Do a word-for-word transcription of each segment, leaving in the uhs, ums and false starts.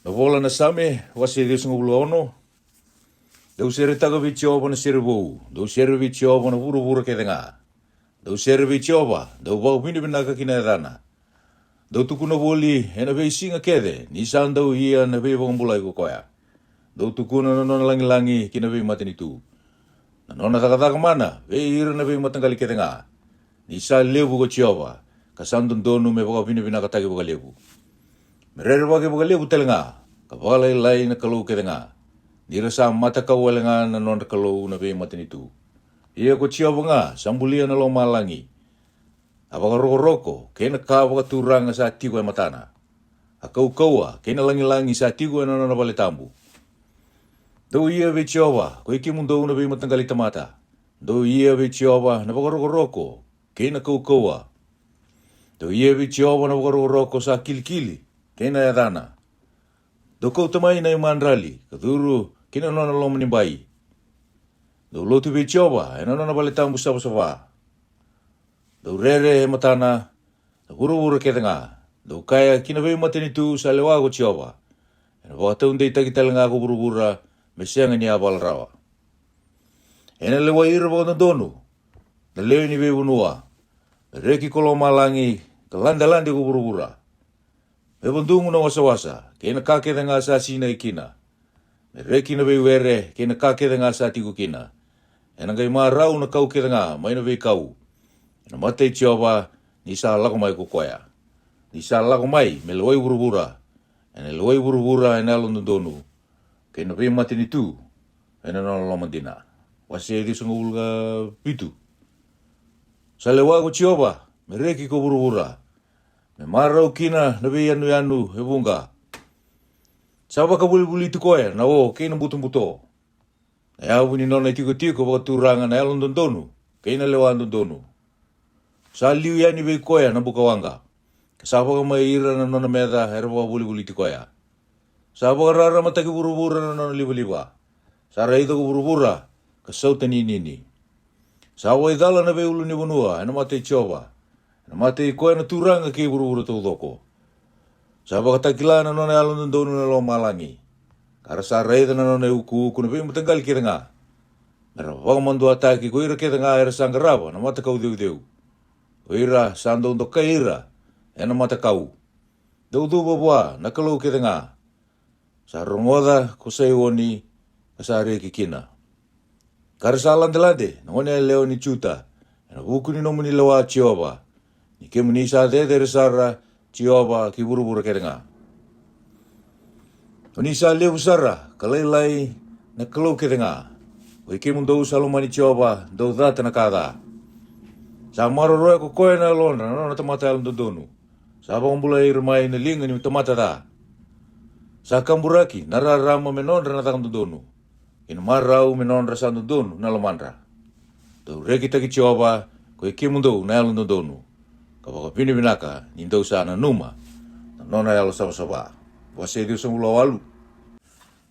Na vola na Same, wase ciwasagavulu ka ono. Dou seretaka vei Jiova na sere vou, dou sere vei Jiova na vuravura kece ga. Dou sere vei Jiova, dou vakavinavinaka ki na yacana. Dou tukuna voli e na veisiga kece ni sa dau ia na veivakabulai ko koya. Dou tukuna na nona lagilagi ki na veimatanitu, na nona cakacaka mana vei ira na veimataqali kece ga. Ni sa levu ko Jiova, ka sa dodonu me vakavinavinakataki vakalevu. Me rerevaki vakalevu tale ga, ka vakalailai na kalou kece ga, ni ra sa matakau wale ga na nodra kalou na veimatanitu. Ia ko Jiova ga sa bulia na lomalagi. A vakarokoroko kei na ka vakaturaga sa tiko e matana. A kaukauwa kei na lagilagi sa tiko e na nona vale tabu. Dou ia vei Jiova, ko i kemudou na veimataqali tamata. Dou ia vei Jiova na vakarokoroko kei na kaukauwa. Dou ia vei Jiova na vakarokoroko sa kilikili kei na yacana. Dou kauta mai na imadrali ka curu ki na nona loma ni bai. Dou lotu vei Jiova e na nona vale tabu savasava. Dou rere e matana na vuravura kece ga. Dou kaya ki na veimatanitu, sa lewa ko Jiova. E na vakataudeitaki tale ga ko vuravura, me sega ni yavala rawa. E na lewai ira vakadodonu na lewe ni veivanua. Me reki ko lomalagi, ka ladelade ko vuravura. Me vadugu na wasawasa kei na ka kece ga sa sinai kina. Me reki na veiwere kei na ka kece ga sa tiko kina. E na qai marau na kau kece ga mai na veikau. E na mata i Jiova, ni sa lako mai ko koya. Ni sa lako mai me lewai vuravura. E na lewai vuravura e na yalododonu, kei na veimatanitu e na nona loma dina. Wase ciwasagavulu ka vitu. Sa lewa ko Jiova me reki ko vuravura, me marau kina na veiyanuyanu e vuqa. Sa vakavolivoliti koya na o kei na butobuto. Na yavu ni nona itikotiko vakaturaga na yalododonu kei na lewa dodonu. Sa liu yani vei koya na bukawaqa, ka sa vakamai ira na nona meca era vakavolivoliti koya. Sa vakararamataki vuravura na nona livaliva. Sa raica ko vuravura ka sautaninini. Sa waicala na veiulunivanua e na mata i Jiova, e na mata i koya na Turaga kei vuravura taucoko. Sa vakatakila na nona yalododonu na lomalagi, ka ra sa raica na nona iukuuku na veimataqali kece ga. Me ra vakamaduataki ko ira kece ga era sa qarava na matakau ceuceu, ko ira sa dau dokai ira e na matakau. Dou cuva vua na kalou kece ga. Sa rogoca ko Saioni, ka sa reki kina. Ka ra sa ladelade na goneyalewa ni Juta e na vuku ni nomuni lewa, Jiova. Ni kemuni sa cecere sara, Jiova, ki vuravura kece ga. O ni sa levu sara ka lailai, na kalou kece ga. O i kemudou sa lomani Jiova, dou cata na ka ca. Sa maroroya ko koya na yalodra na nona tamata yalododonu. Sa vakabulai ira mai na liga ni tamata ca. Sa kaburaki na rarama me nodra na caka dodonu, kei na marau me nodra sa dodonu na lomadra. Dou rekitaki Jiova, ko i kemudou na yalododonu, ka vakavinavinaka ni dou sa nanuma na nona yalo savasava. Wase ciwasagavulu ka walu.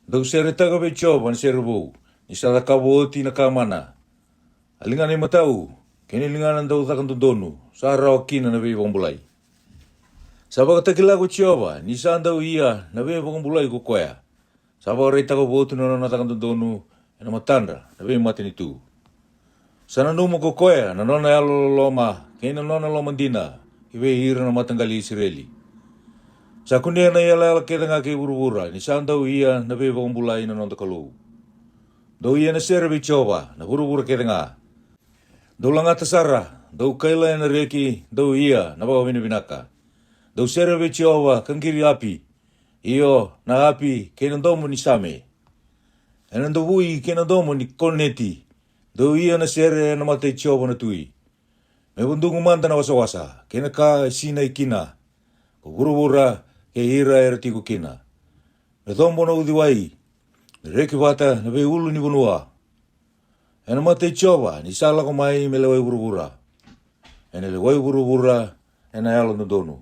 Dou seretaka vei Jiova na sere vou, ni sa cakava oti na ka mana. A ligana imatau kei na ligana dau caka dodonu sa rawa kina na veivakabulai. Sa vakatakila ko Jiova ni sa dau ia na veivakabulai ko koya. Sa vakaraitaka votu na nona caka dodonu e na matadra na veimatanitu. Sa nanuma ko koya na nona yalololoma kei na nona lomadina ki vei ira na mataqali i Isireli. Sa kunea na iyalayala kece ga kei vuravura ni sa dau ia na veivakabulai na noda Kalou. Dou ia na sere vei Jiova na vuravura kece ga. Dou lagata sara, dou kaila e na reki, dou ia na vakavinavinaka. Dou sere vei Jiova ka qiri api, io, na api kei na domo ni same, e na davui kei na domo ni koneti. Dou ia na sere e na mata i Jiova na Tui. Me vadugu mada na wasawasa kei na ka e sinai kina, ko vuravura kei ira era tiko kina. Me cobo na uciwai, me reki vata na veiulunivanua. E na mata i Jiova ni sa lako mai me lewai vuravura. E na lewai vuravura e na yalododonu,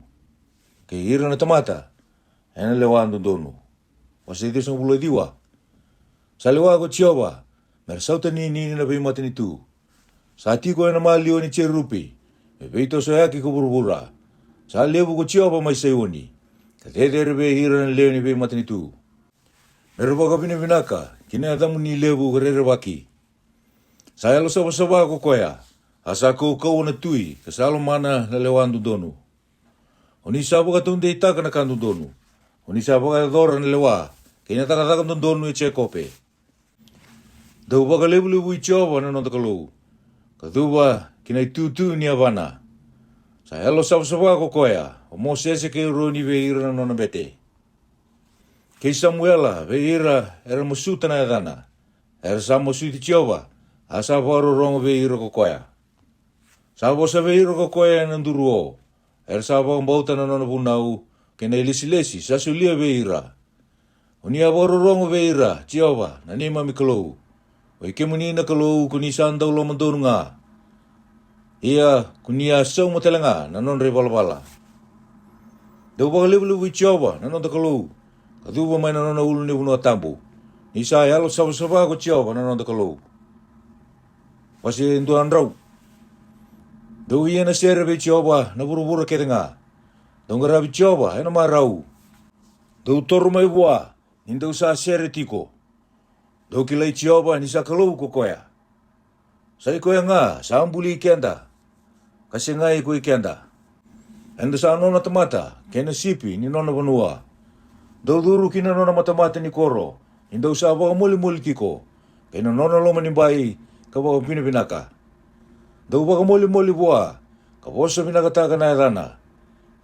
kei ira na tamata e na lewa dodonu. Wase ciwasagavulu ka ciwa. Sa lewa ko Jiova me ra sautaninini na veimatanitu. Sa tiko e na maliwa ni jerupi me veitosoyaki ko vuravura. Sa levu ko Jiova mai Saioni, ka cecere vei ira na lewe ni veimatanitu. Me ra vakavinavinaka ki na yacamuni levu ka rerevaki. Sa yalosavasava ko koya, a sa kaukauwa na tui, ka sa lomana na lewa dodonu. O ni sa vakataudeitaka na ka dodonu. O ni sa vakayacora na lewa kei na cakacaka dodonu e Jekope. Dou vakalevulevui Jiova na noda Kalou, ka cuva ki na itutu ni yavana. Sa yalosavasava ko koya, o Mosese kei Eroni vei ira na nona bete, kei Samuela vei ira era masuta na yacana. Era sa masuti Jiova, a sa vakarorogo vei ira ko koya. Sa vosa vei ira ko koya ena duru o, era sa vakabauta na nona vunau, kei na ilesilesi sa solia vei ira. O ni a vakarorogo vei ira, Jiova, na neimami Kalou. O i kemuni na Kalou, ko ni sa dau lomadonu ga. Ia ko ni a sauma tale ga na nodra ivalavala. Dou vakalevulevui Jiova na noda Kalou, ka cuva mai na nona ulunivanua tabu. Ni sa yalosavasava ko Jiova na noda Kalou. Wase dua na drau. Dou ia na sere vei Jiova na vuravura kece ga. Dou qaravi Jiova ena marau. Dou toro mai vua ni dou sa sere tiko. Dou kilai Jiova ni sa Kalou ko koya. Sa i koya ga sa buli keda, ka segai ko i keda. Eda sa nona tamata kei na sipi ni nona vanua. Dou curu ki na nona matamata ni koro ni dou sa vakamolimoli tiko, kei na nona loma ni bai ka vakavinavinaka. Dou vakamolimoli vua, ka vosa vinakataka na yacana.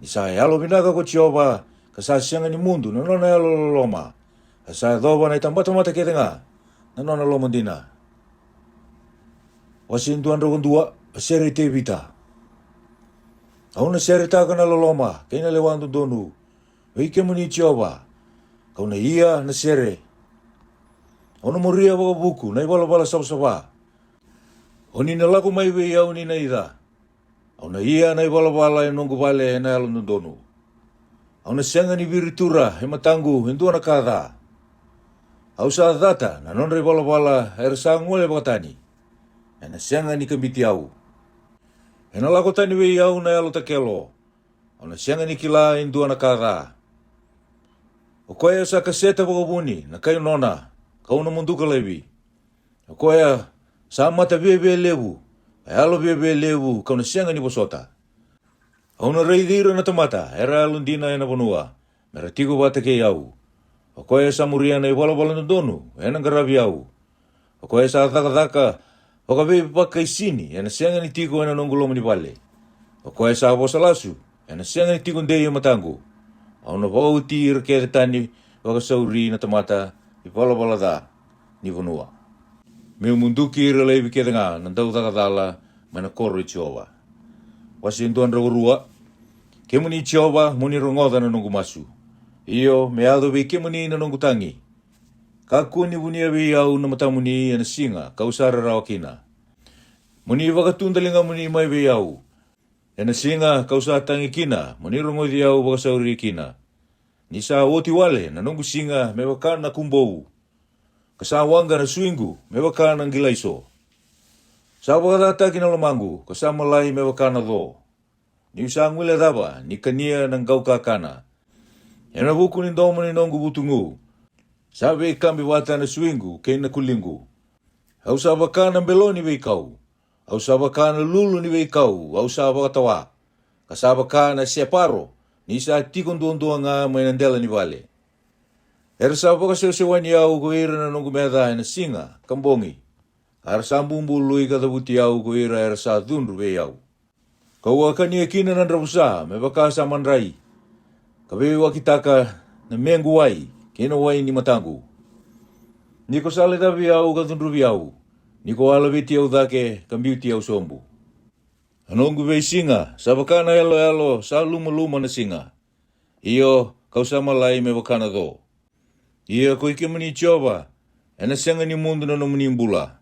Ni sa yalovinaka ko Jiova, ka sa sega ni mudu na nona yalololoma, ka sa yacova na itabatamata kece ga na nona loma dina. Wase dua na drau ka dua. A sere i Tevita. Au na seretaka na loloma kei na lewa dodonu vei kemuni Jiova, kau na ia na sere. Au na muria vakavuku na ivalavala savasava. O ni na lako mai vei au ni na ica. Au na ia na ivalavala e noqu vale ena yalododonu. Au na sega ni viritura e mataqu e dua na ka ca. Au sa cata na nodra ivalavala era sa gole vakatani. Ena sega ni kabiti au. Ena lako tani vei au na yalo takelo. Au na sega ni kila e dua na ka ca. O koya sa kaseta vakavuni na kai nona, kau na muduka laivi. O koya sa mata viavia levu, ka yalo viavia levu, kau na sega ni vosota. Au na raici ira na tamata era yalodina ena vanua, me ra tiko vata kei au. O koya sa muria na ivalavala dodonu ena qaravi au. O koya sa cakacaka vakaveivakaisini ena sega ni tiko ena noqu loma ni vale. O koya sa vosa lasu ena sega ni tiko dei e mataqu. Au na vakaoti ira kece tani vakasauri na tamata ivalavala ca ni vanua. Meu muduki ira laivi kece ga na daucaka cala mai na koro i Jiova. Wase dua na drau ka rua. Kemuni Jiova, mo ni rogoca na noqu masu. Io, me yaco vei kemuni na noqu tagi. Kakua ni vunia vei au na matamuni ena siga kau sa rarawa kina. Mo ni vakatudaligamuni mai vei au. Ena siga kau sa tagi kina, mo ni rogoci au vakasauri kina. Ni sa oti wale na noqu siga me vaka na kubou, ka sa waqa na suiqu me vaka na qilaiso. Sa vakacataki na lomaqu, ka sa malai me vaka na co. Niu sa guilecava ni kania na qau kakana ena vuku ni domo ni noqu vutugu. Sa veikabi vata na suiqu kei na kuliqu. Au sa vaka na belo ni veikau. Au sa vaka na lulu ni veikau, au sa vakatawa. Ka sa vaka na separo, ni sa tiko duadua ga mai na dela ni vale. Era sa vakasewasewani au ko ira na noqu meca ena siga ka bogi. Ka ra sa bubului ka cavuti au ko ira era sa cudru vei au. Kau a kania kina na dravusa me vaka sa madrai, ka veiwakitaka na mequ wai kei na wai ni mataqu. Ni ko sa lecavi au ka cudruvi au, ni ko a laveti au cake ka biuti au sobu. A noqu veisiga sa vaka na yaloyalo sa lumaluma na siga. Io, kau sa malai me vaka na co. Ia ko i kemuni Jiova, ena sega ni mudu na nomuni bula,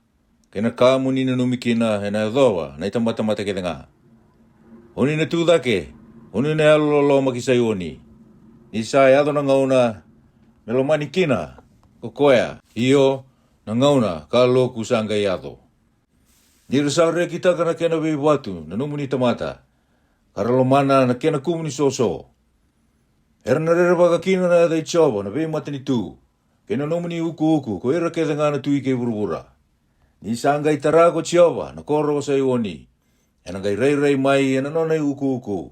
kei na ka mo ni nanumi kina ena yacova na itabatamata kece ga. O ni na tu cake, o ni na yalololoma ki Saioni. Ni sa yaco na gauna me lomani kina ko koya, io, na gauna ka loku sa qai yaco. Ni ra sa rekitaka na kena veivatu na nomuni tamata, ka ra lomana na kena kumu ni soso. Era na rerevaka kina na yaca i Jiova na veimatanitu, kei na nomuni ukuuku ko ira kece ga na tui kei vuravura. Ni sa qai tara ko Jiova na koro ko Saioni, ena qai rairai mai ena nona iukuuku.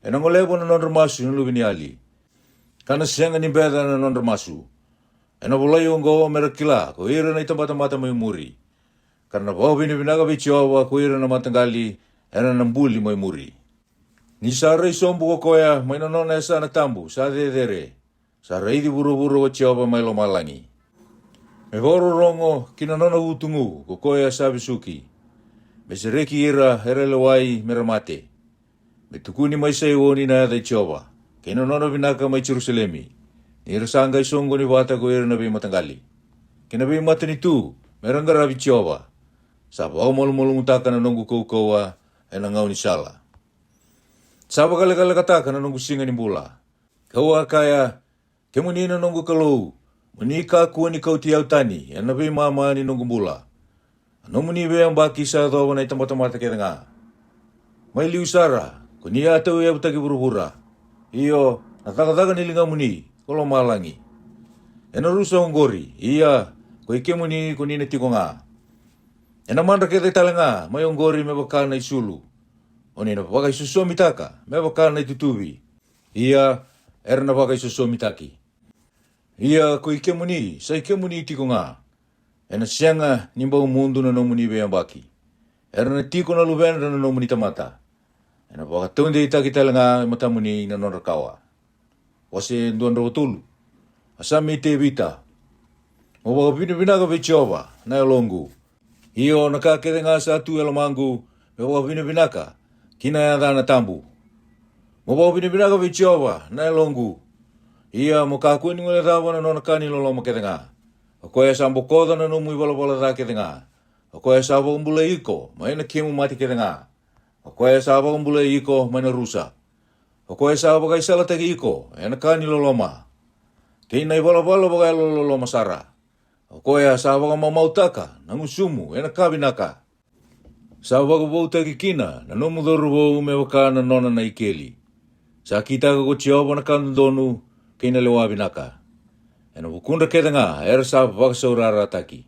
Ena goleva na nodra masu na luveniyali, ka na sega ni beca na nodra masu. Ena volai oqo me ra kila ko ira na itabatamata mai muri, ka ra na vakavinavinaka vei Jiova ko ira na mataqali era na buli mai muri. Ni sa rai sobu ko koya mai na nona yasana tabu sa cecere, sa raici vuravura ko Jiova mai lomalagi. Me vakarorogo ki na nona vutugu ko koya sa vesuki, me sereki ira era lewai me ra mate. Me tukuni mai Saioni na yaca i Jiova, kei na nona vinaka mai Jerusalemi, ni ra sa qai soqoni vata ko ira na veimataqali kei na veimatanitu, me ra qaravi Jiova. Sa vakamalumalumutaka na noqu kaukauwa ena gaunisala. Sa vakalekalekataka na noqu siga ni bula. Ka'u a kaya, kemuni na noqu Kalou, mo ni kakua ni kauti au tani ena veimama ni noqu bula. A nomuni veiyabaki sa yacova na itabatamata kece ga. Mai liu sara ko ni a tauyavutaki vuravura, io, na cakacaka ni ligamuni ko lomalagi. Ena rusa oqori, ia, ko i kemuni ko ni na tiko ga. Ena madra kece tale ga mai oqori me vaka na isulu, o ni na vakaisosomitaka me vaka na itutuvi, ia, era na vakaisosomitaki. Ia ko i kemuni, sa i kemuni tiko ga. Ena sega ni bau mudu na nomuni veiyabaki. Era na tiko na luvedra na nomuni tamata. Ena vakataudeitaki tale ga e matamuni na nodra kawa. Wase dua drau tolu. A Same i Tevita. Mo vakavinavinaka vei Jiova, na yaloqu. Io, na ka kece ga sa tu e lomaqu, me vakavinavinaka ki na yacana tabu. Mo vakavinavinaka vei Jiova, na yaloqu. Ia, mo kakua ni guilecava na nona ka ni loloma kece ga. O koya sa bokoca na nomu ivalavala ca kece ga. O koya sa vakabulai iko mai na kemu mate kece ga. O koya sa vakabulai iko mai na rusa. O koya sa vakaisalataki iko ena ka ni loloma, kei na ivalavala vakayalololoma sara. O koya sa vakamamautaka na gusumu ena ka vinaka. Sa vakavoutaki kina na nomu cauravou me vaka na nona na ikeli. Sa kitaka ko Jiova na ka dodonu kei na lewa vinaka. Ena vukudra kece ga era sa vakasaurarataki.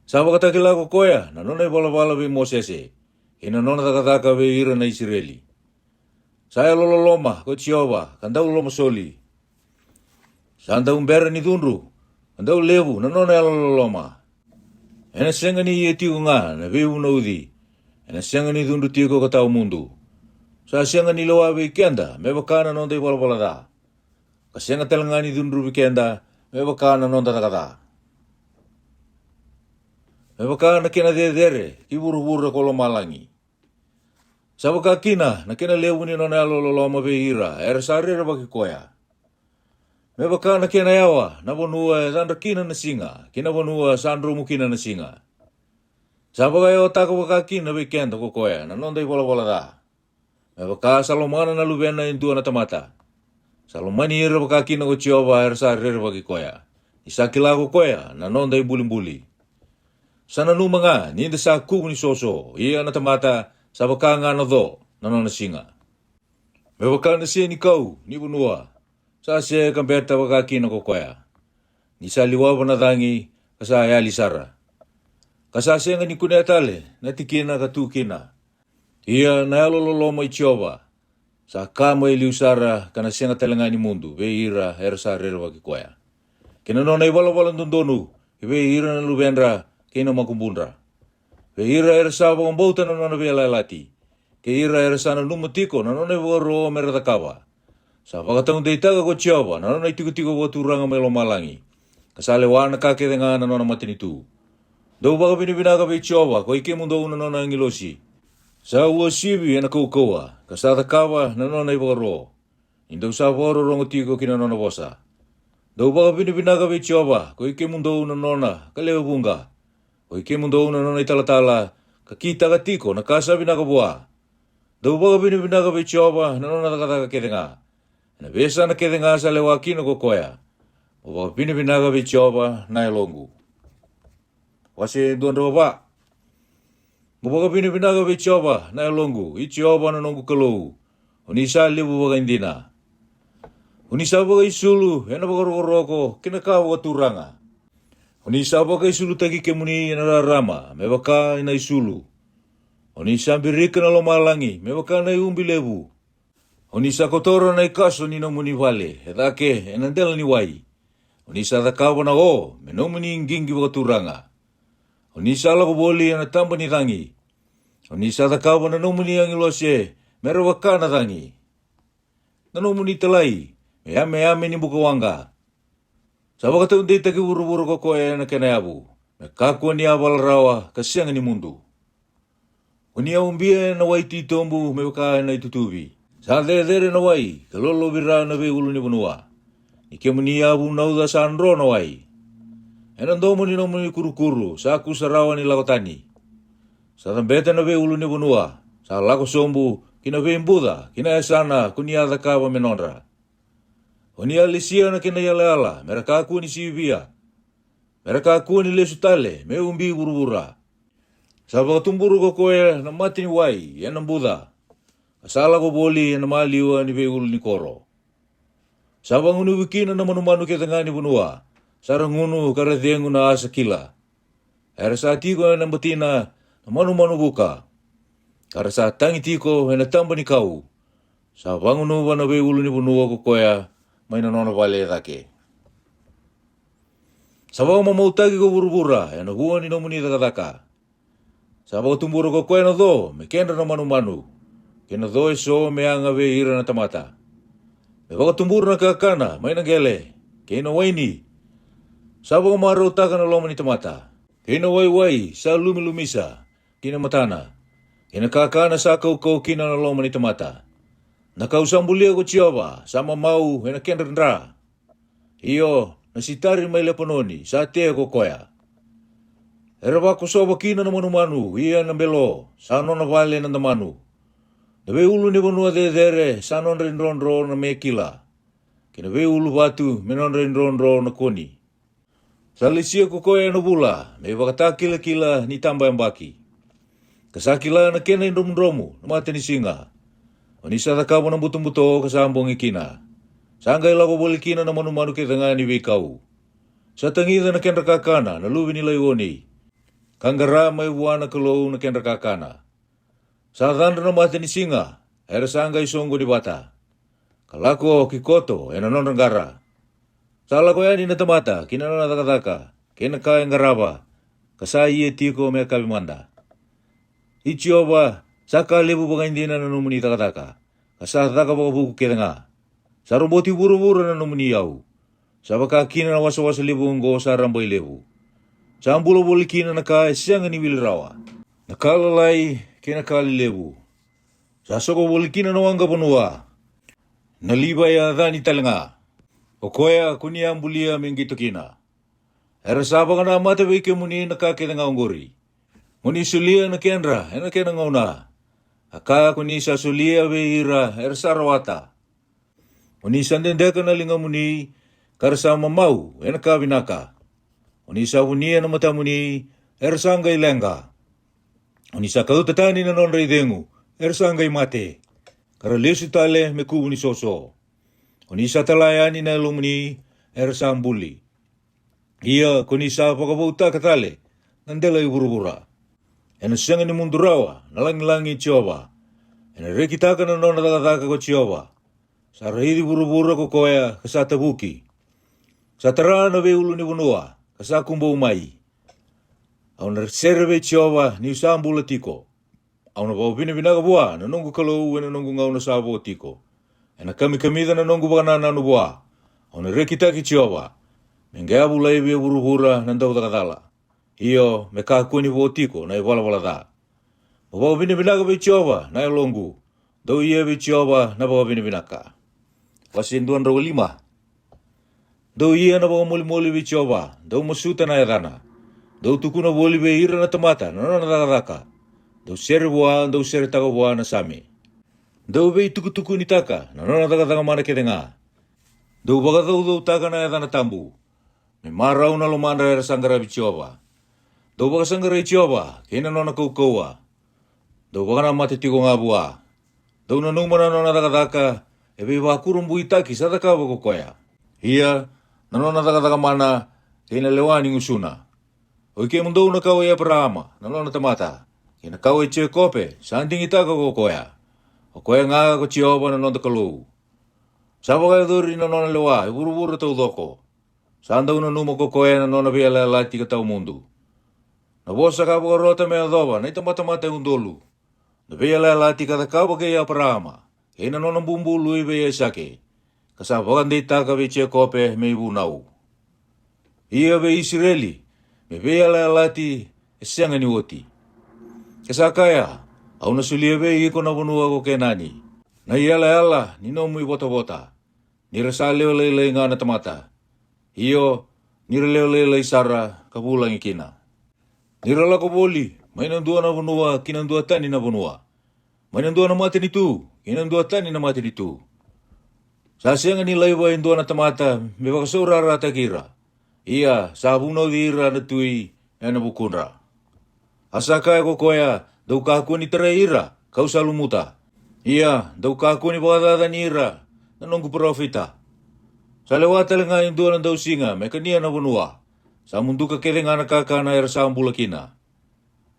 Sa vakatakila ko koya na nona ivalavala vei Mosese, kei na nona cakacaka vei ira na Isireli. Sa yalololoma ko Jiova ka dau lomasoli. Sa dau bera ni cudru ka dau levu na nona yalololoma. Ena sega ni ia tiko ga na veivunauci. Ena sega ni cudru tiko ka tawa mudu. Sa sega ni lewa vei keda me vaka na noda ivalavala ca, ka sega tale ga ni cudruvi keda me vaka na noda caka ca. Me vaka na kena cecere ki vuravura ko lomalagi. Sa vaka kina na kena levu ni nona yalololoma vei ira era sa rerevaki koya. Me vaka na kena yawa na vanua e cadra kina na siga ki na vanua sa dromu kina na siga. Sa vakayawataka vaka kina vei keda ko koya na noda ivalavala ca. Me vaka sa lomana na luvena e dua na tamata, sa lomani ira vaka kina ko Jiova era sa rerevaki koya. Ni sa kila ko koya na noda ibulibuli. Sa nanuma ga ni da sa kuvu ni soso, ia na tamata sa vaka ga na co na nona siga. Me vaka na se ni kau ni vanua, sa se ka beta vaka kina ko koya. Ni sa liwava na cagi ka sa yali sara, ka sa sega ni kunea tale na tikina ka tu kina. Ia na yalololoma i Jiova sa ka mai liu sara ka na sega tale ga ni mudu vei ira era sa rerevaki koya. Kei na nona ivalavala dodonu ki vei ira na luvedra kei na makubudra. Vei ira era sa vakabauta na nona veiyalayalati, kei ira era sa nanuma tiko na nona ivakaro me ra cakava. Sa vakataudeitaka ko Jiova na nona itikotiko vakaturaga mai lomalagi, ka sa lewa na ka kece ga na nona matanitu. Dou vakavinavinaka vei Jiova ko i kemudou na nona agilosi. Sa uasivi ena kaukauwa ka sa cakava na nona ivakaro. Ni dou sa vakarorogo tiko ki na nona vosa. Dou vakavinavinaka vei Jiova ko i kemudou na nona ka lewe vuqa, ko i kemudou na nona italatala ka kitaka tiko na ka sa vinaka vua. Dou vakavinavinaka vei Jiova na nona cakacaka kece ga, ena veiyasana kece ga sa lewa kina ko koya. Mo vakavinavinaka vei Jiova na yaloqu. Wase dua drau va. Mo vakavinavinaka vei Jiova na yaloqu, i Jiova na noqu Kalou, o ni sa levu vakaidina. O ni sa vakaisulu ena vakarokoroko kei na ka vakaturaga. O ni sa vakaisulutaki kemuni ena rarama me vaka ena isulu. O ni sa birika na lomalagi me vaka na iubi levu. O ni sa kotora na ikaso ni nomuni vale e cake ena dela ni wai. O ni sa cakava na o me nomuni iqiqi vakaturaga. O ni sa lako voli ena taba ni cagi. O ni sa cakava na nomuni agilose me ra vaka na cagi. Na nomuni talai me yameyame ni bukawaqa. Sa vakataudeitaki vuravura ko koya ena kena yavu, me kakua ni yavala rawa ka sega ni mudu. O ni a ubia ena wai titobu me vaka ena itutuvi. Sa cecere na wai ka lolovira na veiulunivanua. Ni kemuni a vunauca sa dro na wai. Ena domo ni nomuni kurukuru sa kusa rawa ni lako tani. Sa cabeta na veiulunivanua, sa lako sobu ki na veibuca ki na yasana ko ni a cakava me nodra. O ni a lesia na kena iyalayala me ra kakua ni sivia, me ra kakua ni lesu tale me ubi vuravura. Sa vakatubura ko koya na mata ni wai ena buca, ka sa lako voli ena maliwa ni veiulu ni koro. Sa vagunuvi kina na manumanu kece ga ni vanua, sa ra gunu ka ra cegu na asa kila. Era sa tiko ena batina na manumanu vuka, ka ra sa tagi tiko ena taba ni kau. Sa vagunuva na veiulu ni vanua ko koya mai na nona vale e cake. Sa vakamamautaki ko vuravura ena vua ni nomuni cakacaka. Sa vakatubura ko koya na co me kedra na manumanu, kei na co eso me yaga vei ira na tamata. Me vakatubura na kakana mai na qele kei na waini. Sa vakamarautaka na loma ni tamata, kei na waiwai sa lumilumisa ki na matana, kei na kakana sa kaukau kina na loma ni tamata. Na kau sa bulia ko Jiova sa mamau ena kedra dra. Io, na sitari mai Lepanoni sa tea ko koya. Era vakosova kina na manumanu ia na belo, sa nona vale na damanu. Na veiulu ni vanua cecere sa nodra idrodro na me kila, kei na veiulu vatu me nodra idrodro na koni. Sa lesia ko koya ena vula me ivakatakilakila ni taba yabaki, ka sa kila na kena idromudromu na mata ni siga. O ni sa cakava na butobuto ka sa bogi kina. Sa qai lako voli kina na manumanu kece ga ni veikau. Sa tagica na kedra kakana na luve ni laioni, ka qara mai vua na Kalou na kedra kakana. Sa cadra na mata ni siga, era sa qai soqoni vata, ka lako ki koto ena nodra qara. Sa lako yani na tamata ki na nona cakacaka kei na ka e qarava, ka sa ia tiko me yakavi mada. I Jiova, sa ka levu vakaidina na nomuni cakacaka, ka sa caka vakavuku kece ga. Sa roboti vuravura na nomuni iyau. Sa vaka kina na wasawasa levu oqo sa rabailevu. Sa bula voli kina na ka e sega ni wili rawa, na ka lalai kei na ka lelevu. Sa soko voli kina na waqa vanua, na Livai a cani tale ga, o koya ko ni a bulia me qito kina. Era sa vakanamata vei kemuni na ka kece ga oqori. Mo ni solia na kedra ena kena gauna, a ka ko ni sa solia vei ira era sa rawata. O ni sa dedeka na ligamuni, ka ra sa mamau ena ka vinaka. O ni sa vunia na matamuni, era sa qai leqa. O ni sa kauta tani na nodra icegu, era sa qai mate, ka ra lesu tale me kuvu ni soso. O ni sa tala yani na yalomuni, era sa buli. Ia ko ni sa vakavautaka tale na dela i vuravura. Ena sega ni mudu rawa na lagilagi i Jiova. Ena rekitaka na nona cakacaka ko Jiova. Sa raici vuravura ko koya ka sa tavuki. Sa tara na veiulu ni vanua ka sa kubou mai. Au na sere vei Jiova niu sa bula tiko. Au na vakavinavinaka vua na noqu Kalou ena noqu gauna sa vo tiko. Ena kamikamica na noqu vakanananu vua. Au na rekitaki Jiova. Me qai yavu laivi e vuravura na daucakacala. Io, me kakua ni vo tiko na ivalavala ca. Mo vakavinavinaka vei Jiova na yaloqu. Dou ia vei Jiova na vakavinavinaka. Wase dua drau lima. Dou ia na vakamolimoli vei Jiova, dou masuta na yacana. Dou tukuna voli vei ira na tamata na nona cakacaka. Dou sere vua, dou seretaka vua na same. Dou veitukutukunitaka na nona cakacaka mana kece ga. Dou vakacaucautaka na yacana tabu. Me marau na lomadra era sa qaravi Jiova. Dou vakasaqarai Jiova kei na nona kaukauwa. Dou vakanamata tiko ga vua. Dou nanuma na nona cakacaka, e veivakurabuitaki sa cakava ko koya. Ia, na nona cakacaka mana, kei na lewa ni gusuna. Oi kemudou na kawa i Eparaama, na nona tamata, kei na kawa i Jekope, sa digitaka ko koya. O koya ga ko Jiova na noda Kalou. Sa vakayacori na nona lewa e vuravura taucoko. Sa dau nanuma ko koya na nona veiyalayalati ka tawa mudu. Na vosa ka vakarota me yacova na itabatamata e udolu. Na veiyalayalati ka cakava kei Eparaama, kei na nona bubului vei Aisake, ka sa vakadeitaka vei Jekope me ivunau. Ia vei Isireli, me veiyalayalati e sega ni oti. Ka sa kaya, au na solia vei iko na vanua ko Kenani, na iyalayala ni nomu ivotavota. Ni ra sa lewe lailai ga na tamata. Io, ni ra lewe lailai sara ka vulagi kina. Ni ra lako voli, mai na dua na vanua ki na dua tani na vanua. Mai na dua na matanitu, ki na dua tani na matanitu. Sa sega ni laiva e dua na tamata me vakasaurarataki ira. Ia, sa vunauci ira na tui ena vukudra. A sa kaya ko koya, dou kakua ni tarai ira, kau sa lumuta. Ia, dou kakua ni vakacacani ira, na noqu parofita. Sa lewa tale ga e dua na dausiga me kania na vanua. Sa muduka kece ga na kakana era sa bula kina.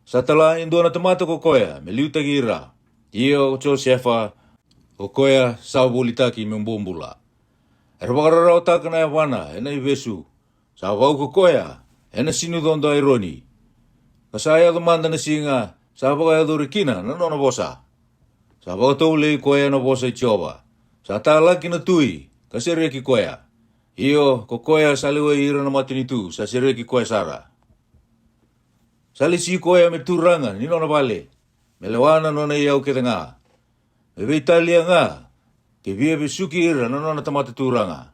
Sa tala e dua na tamata ko koya me liutaki ira. Ia o Josefa, o koya sa volitaki me bobula. Era vakararawataka na yavana ena ivesu. Sa vau ko koya ena sinucodo Aironi. Ka sa yaco mada na siga, sa vakayacori kina na nona vosa. Sa vakatovolei koya na vosa i Jiova. Sa talaki na tui, ka sereki koya. Io, ko koya sa lewai ira na matanitu, sa sereki koya sara. Sa lesi koya me turaga ni nona vale, me lewa na nona iyau kece ga. Me veitalia ga, ke via vesuki ira na nona tamata turaga.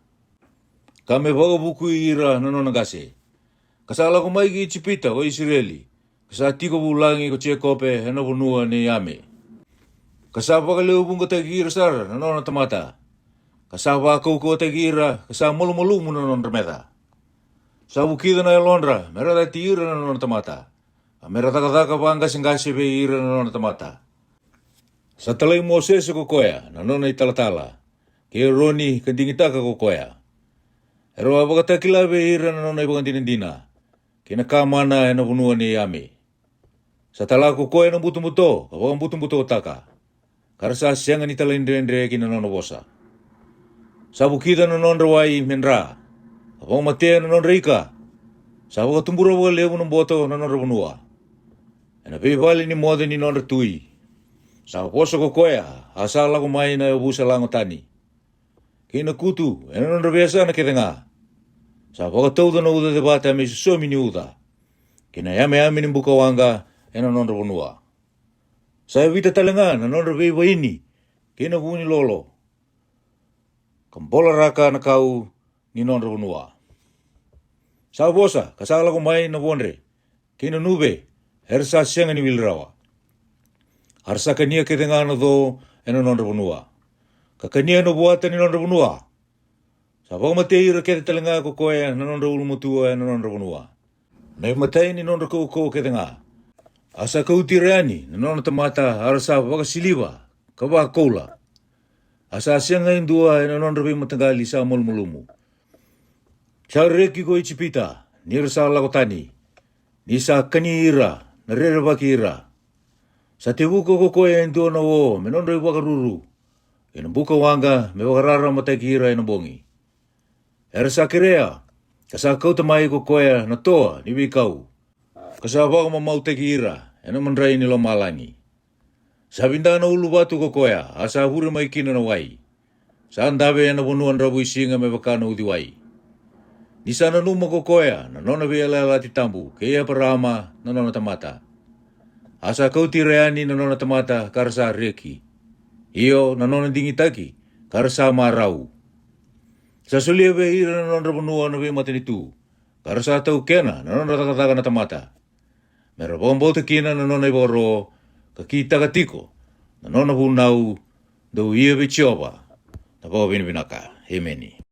Ka me vakavukui ira na nona qase. Ka sa lako mai ki Ijipita ko Isireli, ka sa tiko vulagi ko Jekope ena vanua nei Ame. Ka sa vakaleuvuqataki ira sara na nona tamata. Ka sa vakaukauwataki ira, ka sa malumalumu na nodra meca. Sa vukica na yalodra, me ra cati ira na nona tamata. A me ra cakacaka vaqaseqase vei ira na nona tamata. Sa talai Mosese ko koya na nona italatala, kei Eroni ka digitaka ko koya. Era a vakatakila vei ira na nona ivakadinadina, kei na ka mana ena vanua nei Ame. Sa tala ko koya na butobuto ka vakabutobutotaka. Ka ra sa sega ni talaidredre ki na nona vosa. Sa vukica na nodra wai me dra, ka vakamatea na nodra ika. Sa vakatubura vakalevu na boto na nodra vanua, ena veivale ni moce ni nodra tui. Sa vosa ko koya, a sa lako mai na yavusa lago tani. Kei na kutu ena nodra veiyasana kece ga. Sa vakatauca na uca cevata me isosomi ni uca, kei na yameyame ni buka waqa ena nodra vanua. Sa yavita tale ga na nodra veivaini kei na vu ni lolo, ka bolaraka na kau ni nodra vanua. Sa vosa ka sa lako mai na vodre kei na nuve, era sa sega ni wili rawa. A ra sa kania kece ga na co ena nodra vanua, ka kania na vuata ni nodra vanua. Sa vakamatei ira kece tale ga ko koya na nodra ulumatua ena nodra vanua, na imatai ni nodra kaukauwa kece ga. A sa kauti ira yani na nona tamata, a ra sa vakasiliva ka vakakoula. A sa sega e dua ena nodra veimataqali sa malumalumu. Sa reki ko Ijipita ni ra sa lako tani, ni sa kani ira na rerevaki ira. Sa tevuka ko koya e dua na o me nodra ivakaruru, kei na buka waqa me vakararamataki ira ena bogi. Era sa kerea, ka sa kauta mai ko koya na toa ni veikau, ka sa vakamamautaki ira ena madrai ni lomalagi. Sa vida na uluvatu ko koya, a sa vure mai kina na wai. Sa dave ena vanua dravuisiga me vaka na uciwai. Ni sa nanuma ko koya na nona veiyalayalati tabu kei Eparaama na nona tamata. A sa kauti ira yani na nona tamata ka ra sa reki, io, na nona digitaki ka ra sa marau. Sa solia vei ira na nodra vanua na veimatanitu, ka ra sa taukena na nodra cakacaka na tamata, me ra vakabauta kina na nona ivakaro, ka kitaka tiko na nona vunau. Dou ia vei Jiova na vakavinavinaka. Emeni.